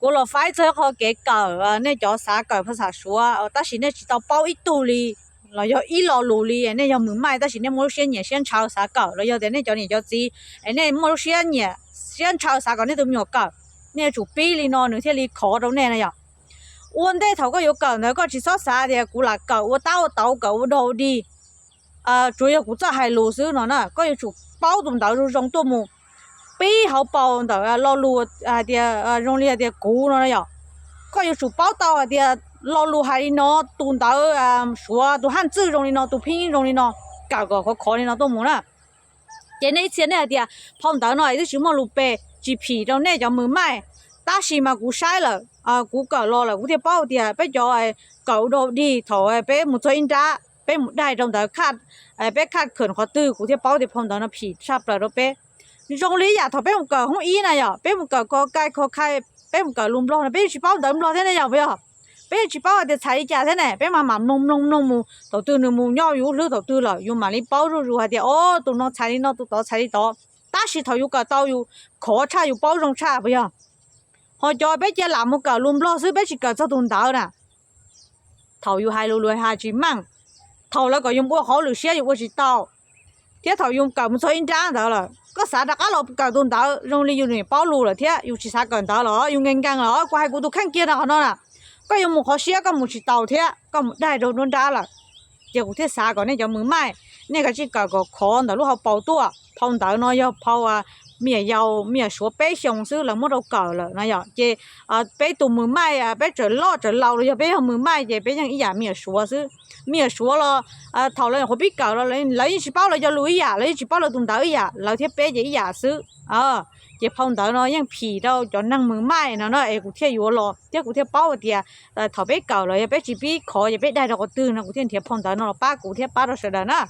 Kuv los faib txog qhov kev kawm, nej cov xav kawm phas xas Suav tab sis nej tsis tau paub ib tug li los yog ib lo lus li, nej yog mws maij tab sis nej muaj lub siab nyiam siab ntshaw xav kawm, los yog tias nej cov niam cov txiv es nej muaj lub siab nyiam siab ntshaw xav kom nej tus me nyuam kawm, nej yuav tsum pib li no nws thiaj li khov rau nej na yom. Ua ntej thaum koj yuav kawm ntawd koj tsis txhob xav tias kuv lam kawm ua tab ua tauv kawm ua dog ua dig, tsuas yog kuv txawj hais lus xwb no na. Koj yuav tsum paub tus ntawv zoo zoo tuaj mus, pib hauv paus ntawm lo lus hais tias zoo li hais tias kuv no na yom. Koj yuav tsum paub tau hais tias lo lus hais li no, tus ntawv Suav tus haj txwj zoo li no, tus phib zoo li no, kawm kom khov khov li no tuaj mus na. Ces nej ib txhia nej hais tias phau ntawv no es twb tsis muaj lus pes, tsis phim rau nej cov mws maij, tab sis mas kuv saib lawm, kuv kawm los lawm kuv thiaj paub tias peb cov kawm ua dog dig thaum peb mus txog ib nrab peb mus daig rau ntawd, peb khaj khawm qhov twg kuv thiaj paub tias phau ntawv no phim tshaj plaws rau peb. Zoo li ib yam thaum peb mus kawm hoob ib na yom, peb mus kawm kho kai kho khai, peb mus kawm lus Nplog no peb yeej tsis paub ntawv Nplog thiab ne yom, puas yog? Peb yeej tsis paub hais tias txhais li cas thiab ne, peb mas mam mloog mloog mloog mus thaum twg nws mus nyob yus lub hlwb thaum twg lawm yus mam li paub zuj zus hais tias o, tus no txhais li no, tus tod txhais li tod. Tab sis thaum yus kawm tau yus khov tshaj yus paub zoo tshaj puas yog? Ho cov peb cia lam mus kawm lus Nplog xwb peb tsis kawm txog tus ntawv na, thaum yus hais lus lus hais tsis meej, thaum lawv kom yus ua hauj lwm siab yus ua tsis tau, thiab thaum yus kawm mus txog ib nrab ntawd lawm koj xav rov qab los kawm tus ntawd zoo li yus niam paub lus lawm thiab yus tsis xav kawm ntawv los yus nkees nkees los kuv hais kuv tus kheej kiag no qhov no na, koj yuav mus qhov siab koj mus tsis tau thiab koj mus daig rau nruab nrab lawm. Ces kuv thiaj xav kom nej cov mws maij, nej kav tsij kawm kom khov ntawm lub hauv paus tuaj. Phau ntawv no yog phau me nyuam yaus, me nyuam Suav peb xyoos xwb lawv muab rau kawm lawm no yom. Ces peb tus mws maij peb tseem loj tseem laus los yog peb yog mws maij ces peb yeej ib yam me nyuam Suav xwb. Me nyuam Suav los thaum lawv nyuam qhuav pib kawm los lawv yeej tsis paub lawv cov lus ib yam, lawv yeej tsis paub lawv tus ntawv ib yam, lawv thiab peb ces ib yam xwb. Ces phau ntawv no yeej phim rau cov neeg mws maij no na es kuv thiaj yuav los thiab kuv thiaj paub hais tias thaum peb kawm los yog peb tsis pib khov ces peb daig rau qhov twg no kuv thiaj nrhiav phau ntawv no los pab kuv thiab pab rau sawv daws na.